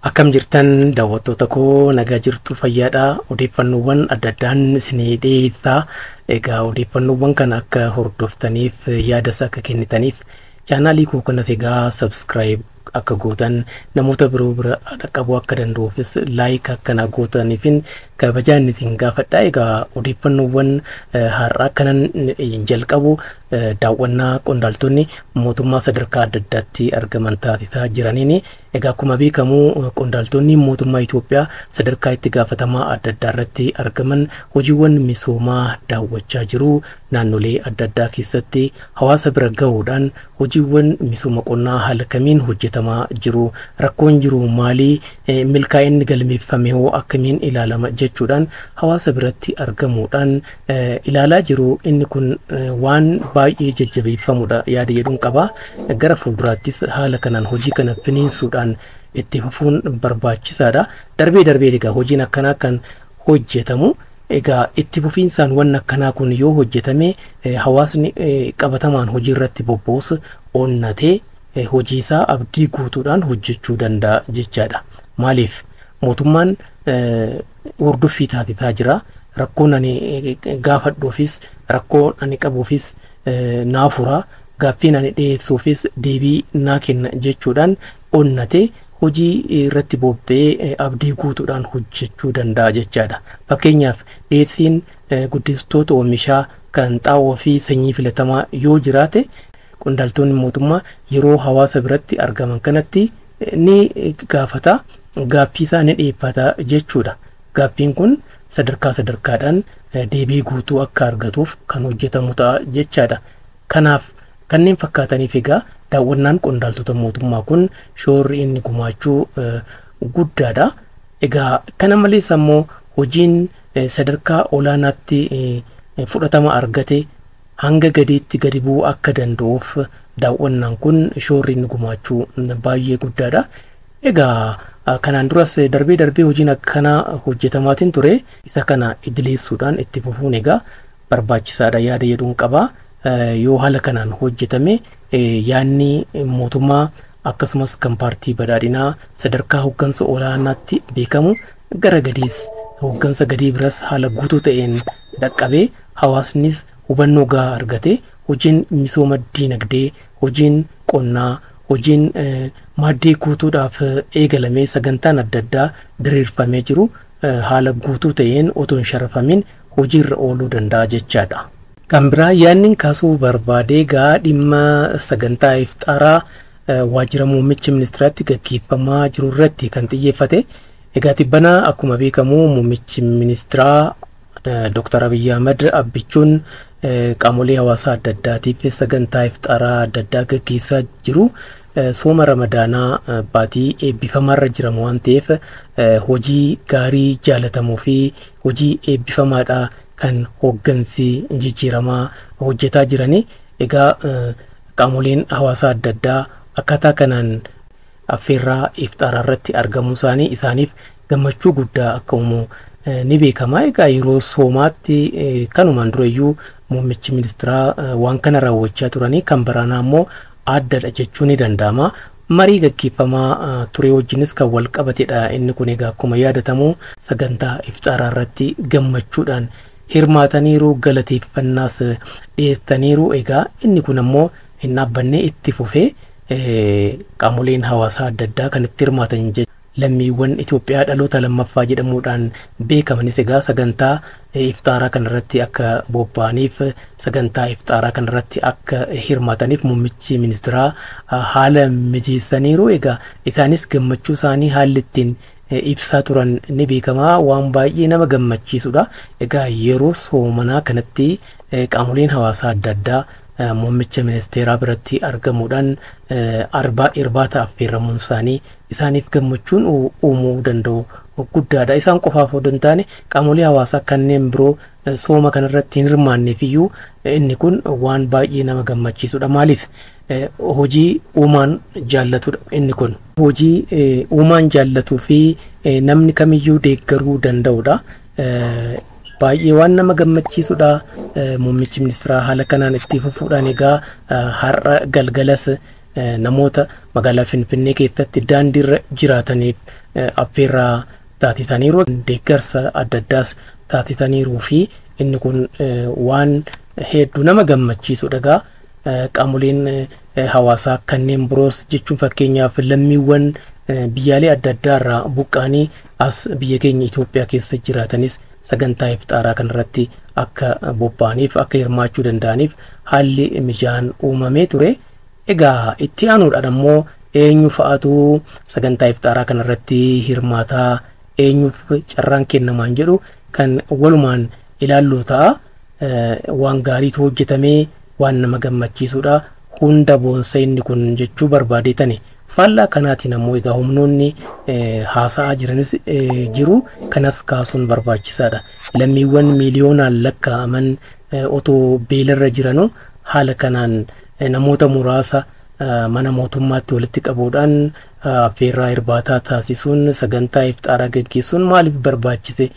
Akkam jirtan daawwattoota koo, nagaa jirtu, fayyaadha. Odeeffannoowwan adda addaan isinii dhiyeessaa. Egaa odeeffannoowwan kana akka hordoftaniif, yaadas akka kennitaniif, chaanaalii koo kanas egaa subscribe akka gootan, namoota biroo bira dhaqqabuu akka danda'uufis like akkana gootaniifin kabajaan isin gaafadha. Egaa odeeffannoowwan har'aa kanan jalqabu daawwannaa qondaaltonni mootummaa sadarkaa adda addaatti argaman taasisaa jiraniini. Egaa akkuma beekamu qondaaltonni mootummaa Itoophiyaa sadarkaa itti gaafatamaa adda addaa irratti argaman hojiiwwan misoomaa daawwachaa jiru. Naannolee adda addaa keessatti hawaasa bira gahuudhaan hojiiwwan misooma qonnaa haala kamiin hojjetamaa jiru, rakkoon jiru maalii, milkaa'inni galmeeffame hoo akkamiin ilaalama jechuudhaan hawaasa biratti argamuudhaan ilaalaa jiru. Inni kun waan baay'ee jajjabeeffamudha yaada jedhuun qaba. Gara fuulduraattis haala kanaan hojii kana finiinsuudhaan itti fufuun barbaachisaadha. Darbee darbee egaa hojiin akkanaa kan hojjetamu, egaa itti fufiinsaan wanni akkanaa kun yoo hojjetame, hawaasni qabatamaan hojii irratti bobba'us onnatee hojii isaa abdii guutuudhaan hojjechuu danda'a jechaadha. Maaliif, mootummaan hordoffii taasisaa jira. Rakkoon ani gaafadhuufis, rakkoon ani qabuufis naa fura, gaaffiin ani dhiyeessuufis deebii naa kenna jechuudhaan onnatee hojii irratti bobba'ee abdii guutuudhaan hojjechuu danda'a jechaadha. Fakkeenyaaf, dhiyeessiin guddistoota oomishaa kan xaa'oo fi sanyii filatamaa yoo jiraate, qondaaltonni mootummaa yeroo hawaasa biratti argaman kanatti ni gaafata, gaaffii isaa ni dhiyeeffata jechuudha. Gaaffiin kun sadarkaa sadarkaadhaan deebii guutuu akka argatuuf kan hojjetamu ta'a jechaadha. Kanaaf kanneen fakkaataniif egaa daawwannaan qondaaltota mootummaa kun shoorri inni gumaachuu guddaadha. Egaa kana malees ammoo hojiin sadarkaa olaanaatti fudhatama argate hanga gadiitti gadi bu'uu akka danda'uuf daawwannaan kun shoorri inni gumaachuu baay'ee guddaadha. Egaa kanaan duras darbee darbee hojiin akkanaa hojjetamaatiin ture. Isa kana idileessuudhaan itti fufuun egaa barbaachisaadha yaada jedhuun qaba. Yoo haala kanaan hojjetame, yaadni mootummaa akkasumas kan paartii badhaadhinaa sadarkaa hooggansa olaanaatti beekamu gara gadiis, hooggansa gadii biras haala guutuu ta'een dhaqqabee, hawaasnis hubannoo gahaa argate, hojiin misooma diinagdee, hojiin qonnaa, hojiin maaddii guutuudhaaf eegalamee sagantaan adda addaa diriirfamee jiru haala guutuu ta'een otoo hin sharafamin hojiirra ooluu danda'a jechaadha. Kan biraa yaadni kaasuu barbaade egaa dhimma sagantaa iftaaraa waajjira muummicha ministiraatti gaggeeffamaa jiru irratti kan xiyyeeffate. Egaa tibbana akkuma beekamu muummichi ministiraa Dr. Abiyyi Ahmad abbichuun qaamolee hawaasaa adda addaatiif sagantaa iftaaraa adda addaa gaggeessaa jiru. Sooma Ramadaanaa baatii eebbifamaarra jiramu waan ta'eef, hojii gaarii jaalatamuu fi hojii eebbifamaadha kan hooggansi jijjiiramaa hojjetaa jirani. Egaa qaamoleen hawaasaa adda addaa akkaataa kanaan affeerraa iftaaraa irratti argamuu isaanii isaaniif gammachuu guddaa akka uumu ni beekama. Egaa yeroo soomaatti kanumaan durayyuu muummichi ministiraa waan kana raawwachaa turanii, kan baraanaa immoo addadha jechuun ni danda'ama. Marii gaggeeffamaa ture wajjinis kan wal qabatedha. Inni kun egaa akkuma yaadatamu sagantaa iftaaraa irratti gammachuudhaan hirmaataniiru, galateeffannaas dhiyeessaniiru. Egaa inni kun ammoo hin dhaabbanne, itti fufee qaamoleen hawaasaa adda addaa kan itti hirmaatan, lammiiwwan Itoophiyaa dhaloota lammaffaa jedhamuudhaan beekamanis egaa sagantaa iftaaraa kanarratti akka bobba'aniif, sagantaa iftaaraa kanarratti akka hirmaataniif muummichi ministiraa haala mijeessaniiru. Egaa isaanis gammachuu isaanii haalli ittiin ibsaa turan ni beekama, waan baay'ee nama gammachiisudha. Egaa yeroo soomanaa kanatti qaamoleen hawaasaa adda addaa muummicha ministeeraa biratti argamuudhaan arbaa irbaata affeeramuun isaanii isaaniif gammachuun uumuu danda'u guddaadha. Isaan qofaaf odoo hin taane, qaamolee hawaasaa kanneen biroo sooma kanarratti hin hirmaanneef iyyuu inni kun waan baay'ee nama gammachiisudha. Maaliif, hojii uumaan jaallatudha inni kun. Hojii uumaan jaallatuu fi namni kamiyyuu deeggaruu danda'udha. Baay'ee waan nama gammachiisudha. Muummichi ministeeraa haala kanaan itti fufuudhaan egaa har'a galgalas namoota magaalaa Finfinnee keessatti daandiirra jiraataniif affeerraa taasisaniiru. Deeggarsa adda addaas taasisaniiruu fi inni kun waan hedduu nama gammachiisudha egaa. Qaamoleen hawaasaa kanneen biroos jechuun fakkeenyaaf lammiiwwan biyyaalee adda addaa irraa buqqa'anii as biyya keenya Itoophiyaa keessa jiraatanis sagantaa iftaaraa kanarratti akka bobba'aniif akka hirmaachuu danda'aniif haalli mijaan uumamee ture. Egaa itti aanuudhaan ammoo eenyu fa'aatu sagantaa iftaaraa kanarratti hirmaataa, eenyuuf carraan kennamaan jedhu kan walumaan ilaallu ta'a. Waan gaariitu hojjetamee waan nama gammachiisudha. Hunda boonsa inni kun jechuu barbaadeetani. Faallaa kanaatiin ammoo egaa humnoonni haasa'aa jiranis jiru. Kanas kaasuun barbaachisaadha. Lammiiwwan miiliyoonaan lakkaa'aman otoo beelarra jiranuu haala kanaan namoota muraasa mana mootummaatti walitti qabuudhaan affeerraa irbaataa taasisuun sagantaa iftaaraa gaggeessuun maaliif barbaachise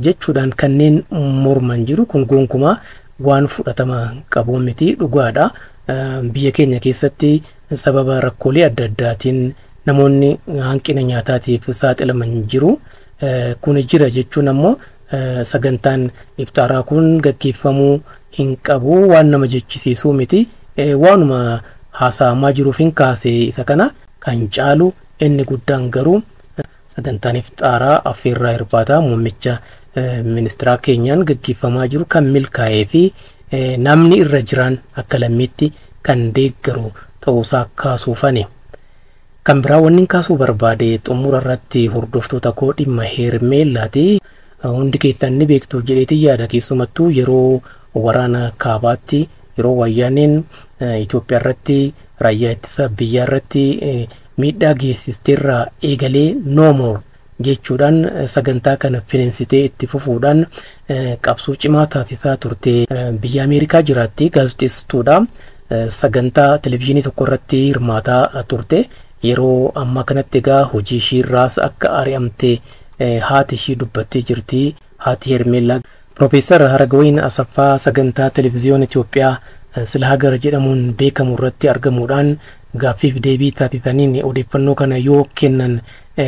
jechuudhaan kanneen morman jiru. Kun gonkumaa waan fudhatama qabu miti, dhugaadha. Biyya keenya keessatti sababa rakkoolee adda addaatiin namoonni hanqina nyaataatiif saaxilaman jiru. Kun jira jechuun ammoo sagantaan iftaaraa kun gaggeeffamuu hin qabu waan nama jechisiisuu miti. Waanuma haasa'amaa jiruuf hin kaase isa kana. Kan caalu inni guddaan garuu sagantaan iftaaraa affeerraa irbaataa muummicha ministeeraa keenyaan gaggeeffamaa jiru kan milkaa'ee fi namni irra jiran akka lammiitti kan deeggaru ta'uusaa kaasuufani. Kan biraa wanni kaasuu barbaade xumura irratti hordoftoota koo dhimma Heermeellaati. Hundi keessan ni beektu jedheetii yaada, keessumattuu yeroo waraana kaabaatti yeroo wayyaaneen Itoophiyaa irratti raayyaa ittisa biyyaa irratti miidhaa geessisteerraa eegalee no more jechuudhaan sagantaa kana fineensitee itti fufuudhaan qabsoo cimaa taasisaa turte. Biyya Ameerikaa jiraatti, gaazexeessituudha. Sagantaa televizyiinii tokko irratti hirmaataa turte. Yeroo ammaa kanatti egaa hojii ishii irraas akka ari'amte haati ishii dubbattee jirti. Haati Hermeellaa Piroofeesar Haragawayin Asaffaa sagantaa televiziyoona Itoophiyaa Sila Hagar jedhamuun beekamu irratti argamuudhaan gaaffiif deebii taasisaniin odeeffannoo kana yoo kennan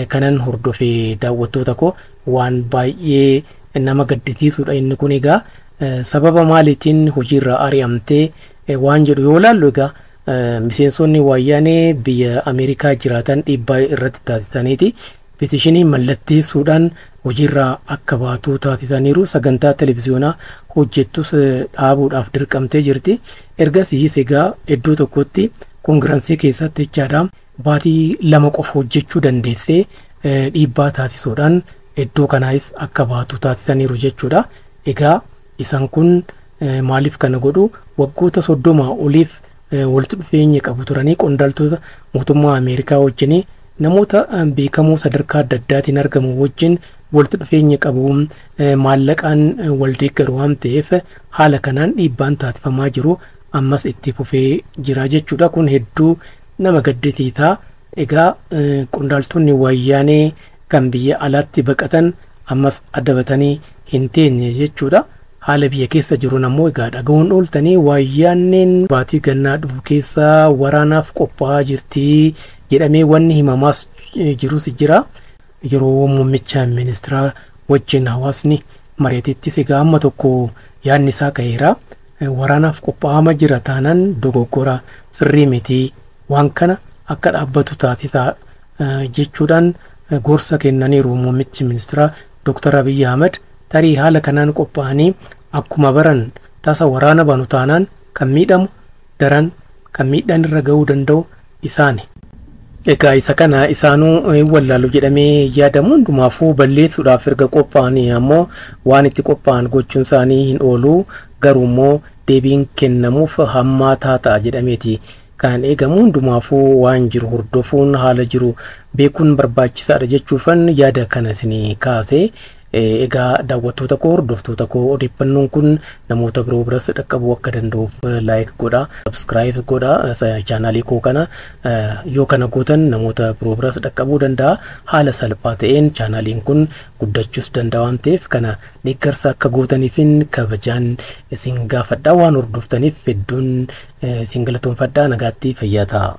kanan hordofe daawwattoota koo waan baay'ee nama gaddisiisudha. Inni kun egaa sababa maaliitiin hojiirraa ari'amtee waan jedhu yoo ilaallu egaa miseensonni wayyaanee biyya Ameerikaa jiraatan dhiibbaa irratti taasisaniiti petishinii mallatteessuudhaan hojiirraa akka baatu taasisaniiru. Sagantaa televiziyoonaa hojjettus dhaabuudhaaf dirqamtee jirti. Ergasiis egaa iddoo tokkotti koongiraansii keessatti jechaadha baatii 2 qofa hojjechuu dandeessee dhiibbaa taasisuudhaan iddoo kanaas akka baatu taasisaniiru jechuudha. Egaa isaan kun maaliif kana godhu? Waggoota 30 oliif walitti dhufeenya qabu turanii qondaaltota mootummaa Ameerikaa wajjin, namoota beekamoo sadarkaa adda addaatiin argamu wajjin walitti dhufeenya qabu, maallaqaan wal deeggaru waan ta'eef haala kanaan dhiibbaan taasifamaa jiru ammas itti fufee jira jechuudha. Kun hedduu nama gaddisiisa. Egaa qondaaltonni wayyaanee kan biyya alaatti baqatan ammas adabatanii hin teenye jechuudha. Haala biyya keessa jiruun ammoo egaa dhaga'uun ooltanii wayyaaneen baatii gannaa dhufu keessa waraanaaf qophaa'aa jirti jedhamee wanni himamaas jirus jira. Yeroo muummicha ministeeraa wajjin hawaasni mari'atettis egaa amma tokko yaadni isaa ka'eera. Waraanaaf qophaa'ama jira taanaan dogoggora, sirrii miti, waan kana akka dhaabbatu taasisaa jechuudhaan gorsa kennaniiru muummichi ministeeraa Dr. Abiyyi Ahmad. Tarii haala kanaan qophaa'anii akkuma baran tasa waraana banu taanaan kan miidhamu daran kan miidhaan irra ga'uu danda'u isaani. Egaa isa kana isaanuu wallaalu jedhamee yaadamu. Hundumaafuu balleessuudhaaf erga qophaa'anii ammoo waan itti qophaa'an gochuun isaanii hin oolu, garuu immoo deebiin kennamuuf hammaataa ta'a jedhameeti kan eegamu. Hundumaafuu waan jiru hordofuun haala jiru beekuun barbaachisaadha jechuufan yaada kana isinii kaase. Egaa daawwattoota koo, hordoftoota koo, odeeffannoon kun namoota biroo biras dhaqqabuu akka danda'uuf like godhaa, subscribe godhaa chaanaalii koo kana. Yoo kana gootan namoota biroo biras dhaqqabuu danda'a, haala salphaa ta'een chaanaaliin kun guddachuus danda'a waan ta'eef kana deeggarsa akka gootaniifin kabajaan isin gaafadha. Waan hordoftaniif hedduun isin galatoonfadha. Nagaatti, fayyaa ta'a.